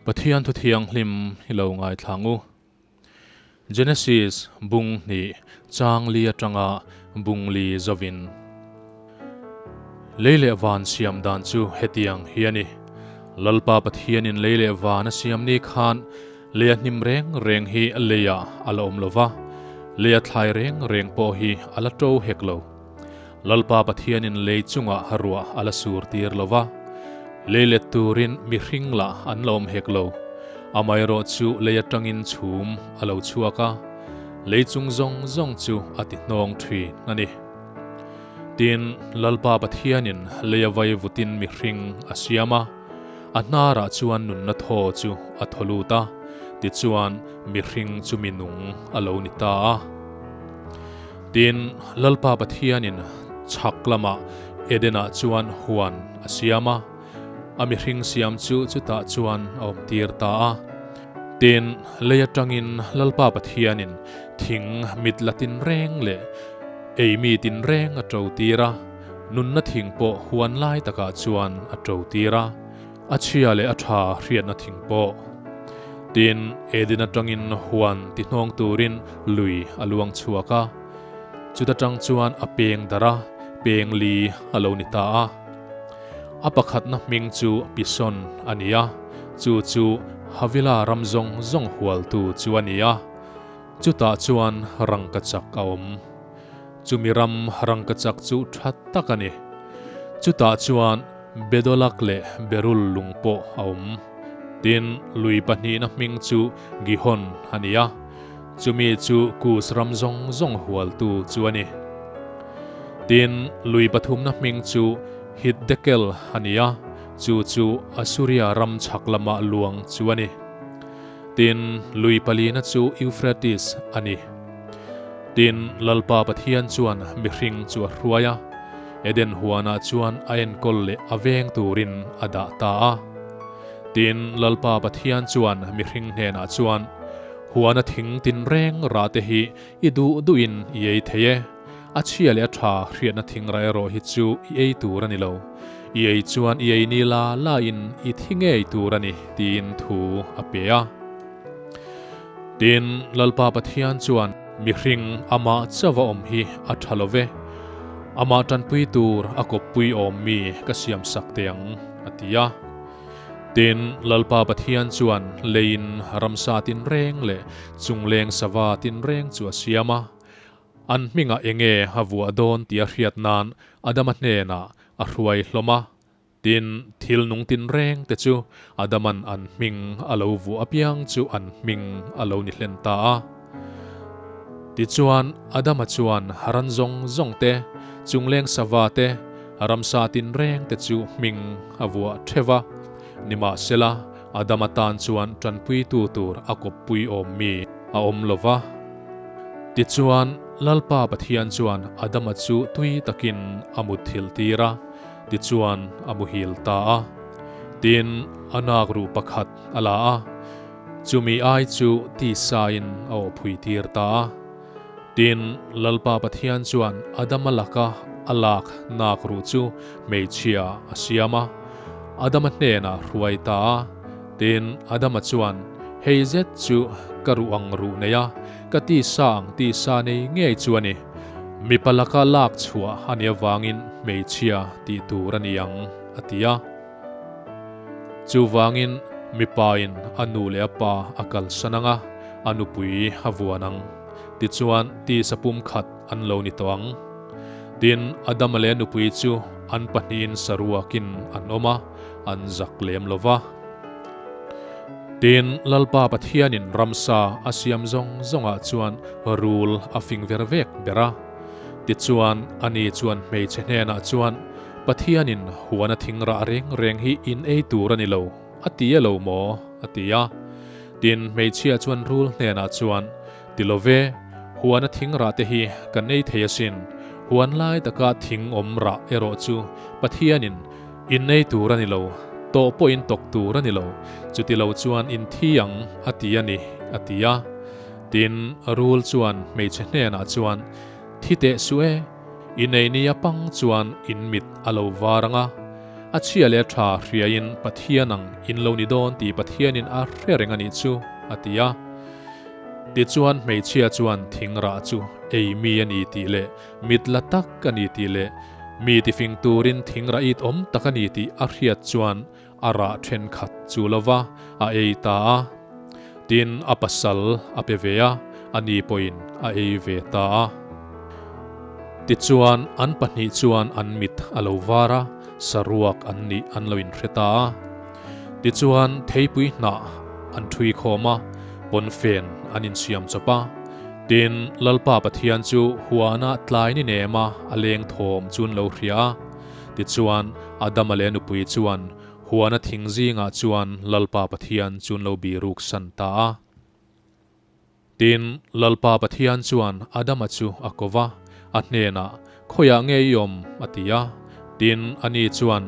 Pathian thu thianghlim hi lo ngaithlang u. Genesis bung hnih chang li atanga bung li zovin. Lei leh van siam dan chu hetiang hi a ni. Lalpa Pathianin lei leh van a siam ni khan lei a hnim reng reng hi leiah a la awm lo va, lei a thlai reng reng pawh hi a la to hek lo. Lalpa Pathianin lei chungah ruah a la sur tir lo va, lei let turin mihring lah an la awm hek lo. Amaherawh chu lei atangin chhum a lo chhuak a, lei chung zawng zawng chu a ti hnawng thin a ni. Tin, Lalpa Pathianin lei a vai vutin mihring a siam a, a hnarah chuan nunna thaw chu a thaw lut a, tichuan mihring chu mi nung a lo ni ta a. Tin, Lalpa Pathianin chhak lamah Edenah chuan huan a siam a, a mihring siam chu chutah chuan a awmtir ta a. Tin, lei atangin Lalpa Pathianin thing mit la tinreng leh ei mi tinreng a to tir a, nunna thing pawh huan lai takah chuan a to tir a, a chhia leh a tha hriatna thing pawh. Tin, Eden atangin huan ti hnawng turin lui a luang chhuak a, chuta tang chuan a peng darh a, peng li a lo ni ta a. A pakhatna hming chu Pison a ni a, chu chu Havila ram zawng zawng hualtu chu a ni a. Chutah chuan rangkachak a awm. Chumi ram rangkachak chu tha tak a ni. Chutah chuan Bedolak leh Berul lung pawh a awm. Tin, lui pahnihna hming chu Gihon a ni a, chumi chu Kus ram zawng zawng hualtu chu a ni. Tin, lui pathumna hming chu Hiddekel a ni a, chu chu Asuria ram chhak lama luang chu a ni. Tin, lui palina chu Euphrates a ni. Tin, Lalpa Pathian chuan mihring chu a hruai a, Eden huanah chuan a enkawl leh a veng turin a dah ta a. Tin, Lalpa Pathian chuan mihring hnenah chuan, Huana thing tinreng rah te hi i duh duhin i ei thei e, a chhia leh a tha hriatna thing rah erawh hi chu i ei tur a ni lo. I ei chuan i ei ni la la in i thi ngei tur a ni, tiin thu a pe a. Tin, Lalpa Pathian chuan mihring amah chauh a awm hi a tha lo ve, amah tanpui tur a kawppui awm mi ka siam sak teh ang, a ti a. Tin, Lalpa Pathian chuan leiin ramsa tinreng leh chungleng sava tinreng chu a siam a. An hmingah enge a vuah dawn tih a hriat nan Adama hnenah a hruai hlawm a. Tin, thil nung tinreng te chu Adaman an hming a lo vuah apiang chu an hming a lo ni hlen ta a. Tichuan, Adama chuan ran zawng zawng te, chungleng sava te, ramsa tinreng te chu hming a vuah theuh a. Nimahsela, Adama tan chuan tanpuitu tur a kawppui awm mi a awm lo va. Tichuan, Lalpa Pathian chuan Adama chu tui takin a mutthilh tir a, tichuan a muhil ta a. Tin, a nak ruh pakhat a la a, chumi ai chu tisain a awphui tir ta a. Tin, Lalpa Pathian chuan Adama laka a lak nak ruh chu hmeichhia a siam a, Adama hnenah hruai ta a. Tin, Adama chuan, Hei zet chu ka ruh ang ruh nei a, ka tisa ang tisa nei ngei chu a ni. Mipa laka lak chhuah a nih avangin hmeichhia tih tur a ni ang, a ti a. Chuvangin mipain a nu leh a pa a kalsan ang a, a nupui a vuan ang. Tichuan tisa pum khat an lo ni tawh ang. Tin, Adama leh a nupui chu an pahnihin saruakin an awm a, an zak lem lo va. Tin, Lalpa Pathianin ramsa a siam zawng zawngah chuan rul a fing ver vek ber a. Tichuan, ani chuan hmeichhe hnenah chuan, Pathianin huana thing rah reng reng hi in ei tur a ni lo, a ti a lo maw? a ti a. Tin, hmeichhia chuan rul hnenah chuan, Ti lo ve, huana thing rah te hi kan ei thei asin, huan lai taka thing awm rah erawh chu Pathianin in ei tur a ni lo, tawh pawh in tawk tur a ni lo, chuti lo chuan in thi ang, a ti a ni, a ti a. Tin, rul chuan hmeichhe hnenah chuan, Thi teh suh e, i nei nia pang chuan in mit a lo var ang a. A chhia leh a tha hriaiin Pathian ang in lo ni dawn tih Pathianin a hre reng a nih chu, a ti a. Tichuan hmeichhia chuan thing rah chu ei mi a ni tih leh mit la tak a ni tih leh mi tifing turin thing rah it awm tak a ni tih a hriat chuan a rah thenkhat chu lo va a ei ta a. Tin, a pasal a pe ve a, ani pawhin a ei ve ta a. Tichuan, an pahnih chuan an mit a lo var a, saruak an nih an lo inhre ta a. Tichuan, theipui hnah an ṭhui khawm a, pawnfen an insiam chawp a. Tin, Lalpa Pathian chu huana tlai ni nema a leng thawm chu an lo hria a. Tichuan, Adama leh a nupui chuan huana thing zingah chuan Lalpa Pathian chu an lo biruk san ta a. Tin, Lalpa Pathian chuan Adama chu a ko va, a hnenah, Khawiah nge i awm? a ti a. Tin, ani chuan,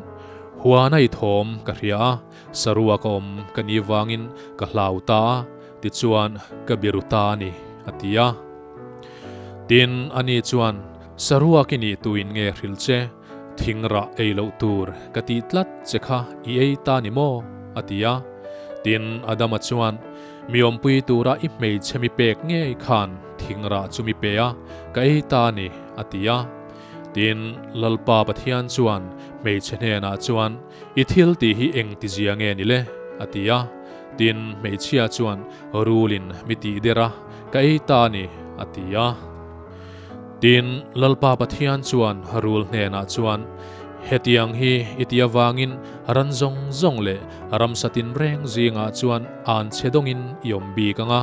Huana i thawm ka hria a, sarua ka awm ka ni vangin ka hlau ta a, tichuan ka biru ta a ni, a ti a. Tin, ani chuan, Sarua ki nih tuin nge hrilh che? Thing rah ei loh tur ka tih tlat che kha i ei ta ni maw? a ti a. Tin, Adama chuan, Mi awmpui tura i hmeichhe mi pek ngei khan thing rah chu mi pe a, ka ei ta a ni, a ti a. Tin, Lalpa Pathian chuan hmeichhe hnenah chuan, I thil tih hi eng tizia nge ni le? a ti a. Tin, hmeichhia chuan, Rulin mi tih der a, ka ei ta a ni, a ti a. Tin, Lalpa Pathian chuan rul hnenah chuan, Hetiang hi i ti avangin ran zawng zawng leh ramsa tinreng zingah chuan an chhe dawngin i awm bik ang a,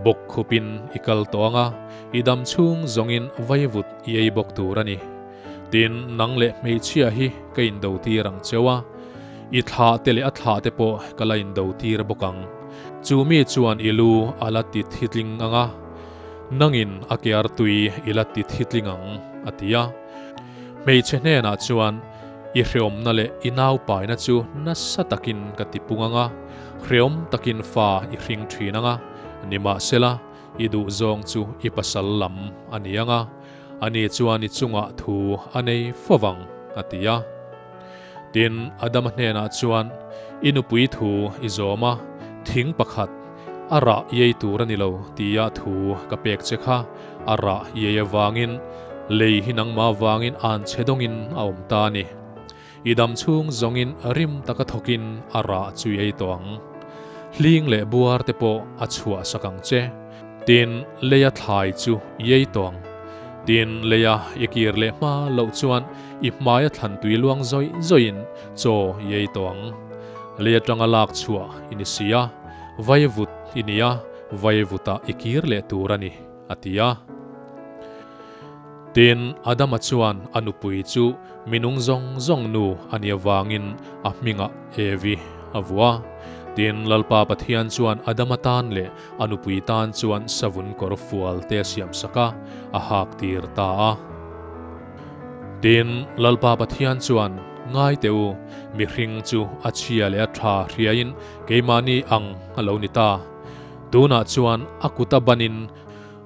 bawk khupin i kal tawh ang a, i dam chhung zawngin vaivut i ei bawk tur a ni. Tin, nang leh hmeichhia hi ka indo tir ang cheu a, i thlah te leh a thlah te pawh ka la indo tir bawk ang. Chu mi chuan i lu a la ti thitling ang a. Nangin a ke artui i la ti thitling ang, a ti a. Hmeichhe hnenah chuan, I hreawmna leh i naupaina chu nasa takin ka ti pung ang a, hreawm takin fa i hring thin ang a, nimahsela, i duhzawng chu i pasal lam a ni ang a, ani chuan i chungah thu a nei fo vang, a ti a. Tin, Adama hnenah chuan, I nupui thu i zawm a, thing pakhat, a rah i ei tur a ni lo tia thu ka pek che kha, a rah i ei avangin lei hi nangmah avangin an che dawngin a awm ta a ni. I dam chhung zawngin rim taka thawkin a rah chu i ei tawh ang. Hling leh buar te pawh a chhuah sak ang che. Tin, leia thlai chu i ei tawh ang. Tin, leia i kir leh hma loh chuan i hmaia thlan tui luang zawih zawihin chaw i ei tawh ang. Lei atanga lak chhuah i ni si a, vaivut i ni a, vaivutah i kir leh tur a ni, a ti a. Tin, Adama chuan a nupui chu mi nung zawng zawng nu a nih avangin a hmingah Evi a vuah a. Tin, Lalpa Pathian chuan Adama tan leh a nupui tan chuan savun kawr fual te a siamsak a, a hak tir ta a. Tin, Lalpa Pathian chuan, Ngai teh u, mihring chu a chhia leh a tha hriaiin keimahni ang a lo ni ta. Tunah chuan a kuta banin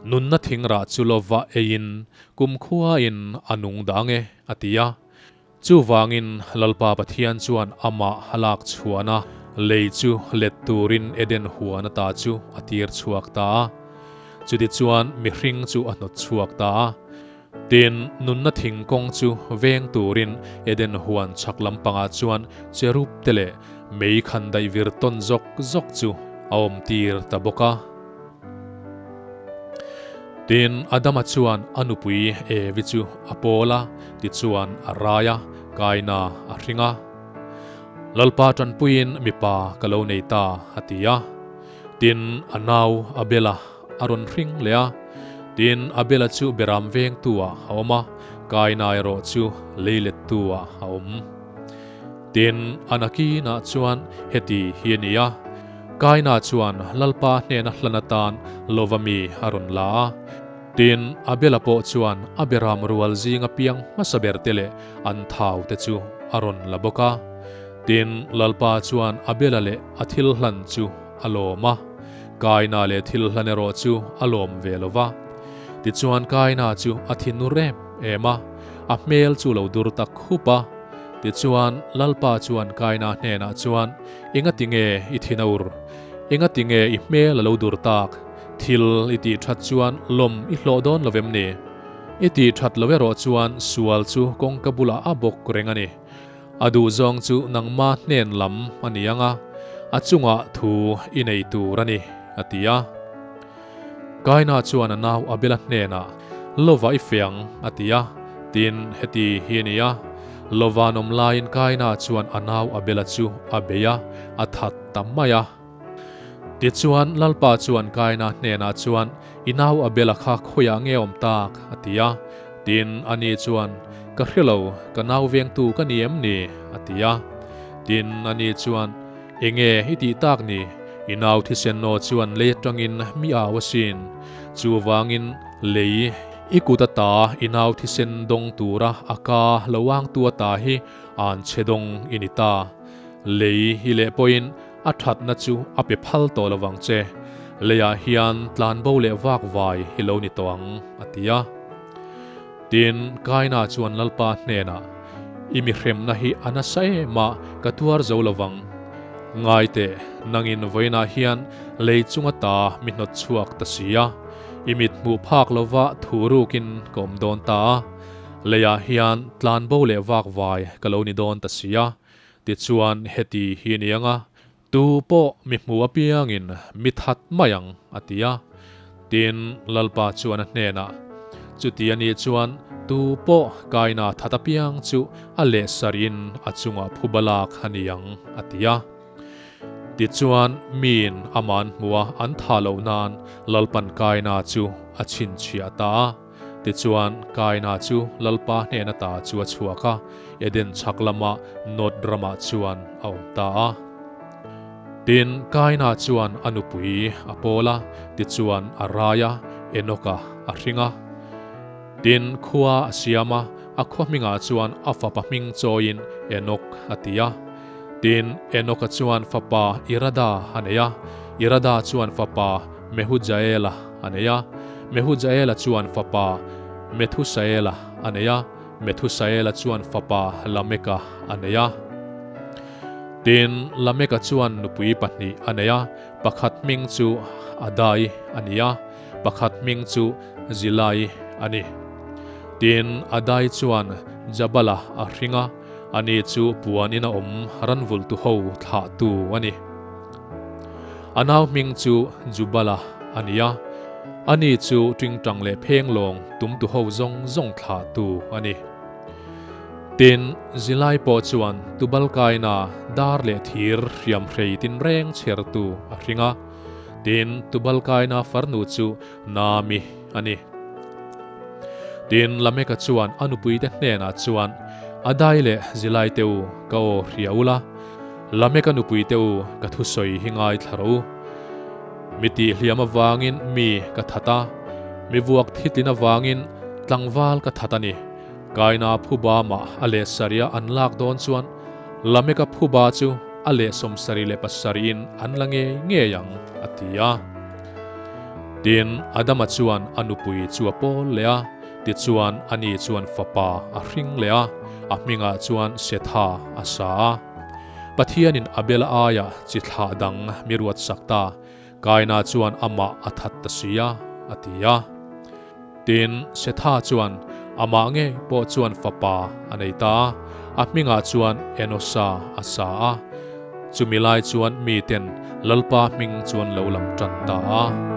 nunna thingrah chu lova eiin kumkhuain a nung dah ang e, a ti a. Chuvangin Lalpa Pathian chuan amah a lak chhuahna lei chu let turin Eden huan ata chu a tir chhuak ta a. Chutichuan mihring chu a hnawt chhuak ta a. Tin, nunna thing kawng chu veng turin Eden huan chhak lampangah chuan cherub te leh mei khan daih vir tawn zawk zawk chu a awm tir ta bawk a. Tin, Adama chuan a nupui Evi chu a pawl a, tichuan a rai a, Kaina a hring a. Lalpa tanpuiin mipa ka lo nei ta, a ti a. Tin, a nau Abela a rawn hring leh a. Tin, Abela chu beram vengtu-ah a awm a, Kaina erawh chu leilettu-ah a awm. Tin, a nakinah chuan heti hi a ni a, Kaina chuan Lalpa hnena hlan atan lova mi a rawn la a. Tin, Abela pawh chuan a beram rual zinga piang hmasa berte leh an thau te chu a rawn la bawk a. Tin, Lalpa chuan Abela leh a thil hlan chu a lawm a, Kaina leh thil hlan erawh chu a lawm ve lo va. Tichuan Kaina chu a thinur em em a, a hmel chu lo dur tak khup a. Tichuan, Lalpa chuan Kaina hnenah chuan, Engati nge i thin a ur? Engati nge i hmel a lo dur tak? Thil i tih that chuan lawm i hlawh dawn lo vem ni? I tih that lo erawh chuan sual chu kawngka bulah a bawk reng a ni. A duh zawng chu nangma hnen lam a ni ang a, a chungah thu i nei tur a ni, a ti a. Kaina chuan a nau Abela hnenah, Lova i fe ang, a ti a. Tin, heti hi a ni a, Lova an awm laiin Kaina chuan a nau Abela chu a bei a, a that ta mai a. Tichuan, Lalpa chuan Kaina hnenah chuan, I nau Abela kha khawiah nge awm tak? a ti a. Tin, ani chuan, Ka hre lo, ka nau vengtu ka ni em ni? a ti a. Tin, ani chuan, Enge i tih tak ni? I nau thisen aw chuan lei atangin mi au asin. Chuvangin, lei, i kut ata i nau thisen dawng tura a ka lo angtu ata hi an chhe dawng i ni ta. Lei i leh pawhin a thatna chu a pe phal tawh lo vang che. Leiah hian tlanbo leh vak vai i lo ni tawh ang, a ti a. Tin, Kaina chuan Lalpa hnenah, I mi hremna hi a nasa em a, ka tuar zo lo vang. Ngai teh, nangin vawiinah hian lei chunga ta mi hnawt chhuak ta si a, i mit hmuh phak lova thu rukin ka awm dawn ta a, leiah hian tlanbo leh vak vai ka lo ni dawn ta si a. Tichuan, heti hi a ni ang a, Tu pawh mi hmu apiangin mi that mai ang, a ti a. Tin, Lalpa chuan a hnenah, Chuti a nih chuan tu pawh kaina that apiang chu a leh sarihin a chungah phuba lak a ni ang, a ti a. Tichuan, miin aman hmua an thah loh nan Lalpan kaina chu a chhinchhiah ta a. Tichuan, Kaina chu Lalpa hnen ata chu a chhuak a, Eden chhak lama Nod ramah chuan a awm ta a. Tin, Kaina chuan a nupui a pawl a, tichuan a rai a, Enoka a hring a. Tin, khua a siam a, a khua hmingah chuan a fapa hming chawiin Enok a ti a. Tin, Enoka chuan fapa Irada a nei a, Irada chuan fapa Mehujaela a nei a, Mehujaela chuan fapa Methusaela a nei a, Methusaela chuan fapa Lameka a nei a. Tin, Lameka chuan nupui pahnih a nei a, pakhat hming chu Adai a ni a, pakhat hming chu Zilai a ni. Tin, Adai chuan Jabala a hring a, ani chu puan ina awm ranvultu ho thlahtu a ni. A nau hming chu Jubala a ni a, ani chu tingtang leh phenglawng tumtu ho zawng zawng thlahtu a ni. Tin, zilai pawh chuan Tubalkaina dar leh thir hriamhrei tinreng chhertu a hring a. Tin, Tubalkaina farnu chu Naami a ni. Tin, Lameka chuan a nupuite hnenah chuan, Adai leh zilai te u, ka aw hria ula, Lameka nupuite u, ka thusawi hi ngaithla rawh u. Mi tihhliam avangin mi ka that a, mi vuak thitlin avangin tlangval ka that a ni. Kaina phuba mah a leh sarih a an lak dawn chuan Lameka phuba chu a leh 77 in an la ngei ngei ang, a ti a. Tin, Adama chuan a nupui chu a pawl leh a, tichuan ani chuan fapa a hring leh a, a hmingah chuan Setha a sa a. Pathianin Abela aia chi thlah dang mi ruat sak ta, Kaina chuan amah a that ta si a, a ti a. Tin, Setha chuan amah ngei pawh chuan fapa a nei ta a, a hmingah chuan Enosa a sa a. Chumi lai chuan miten Lalpa hming chuan lo lam tan ta a.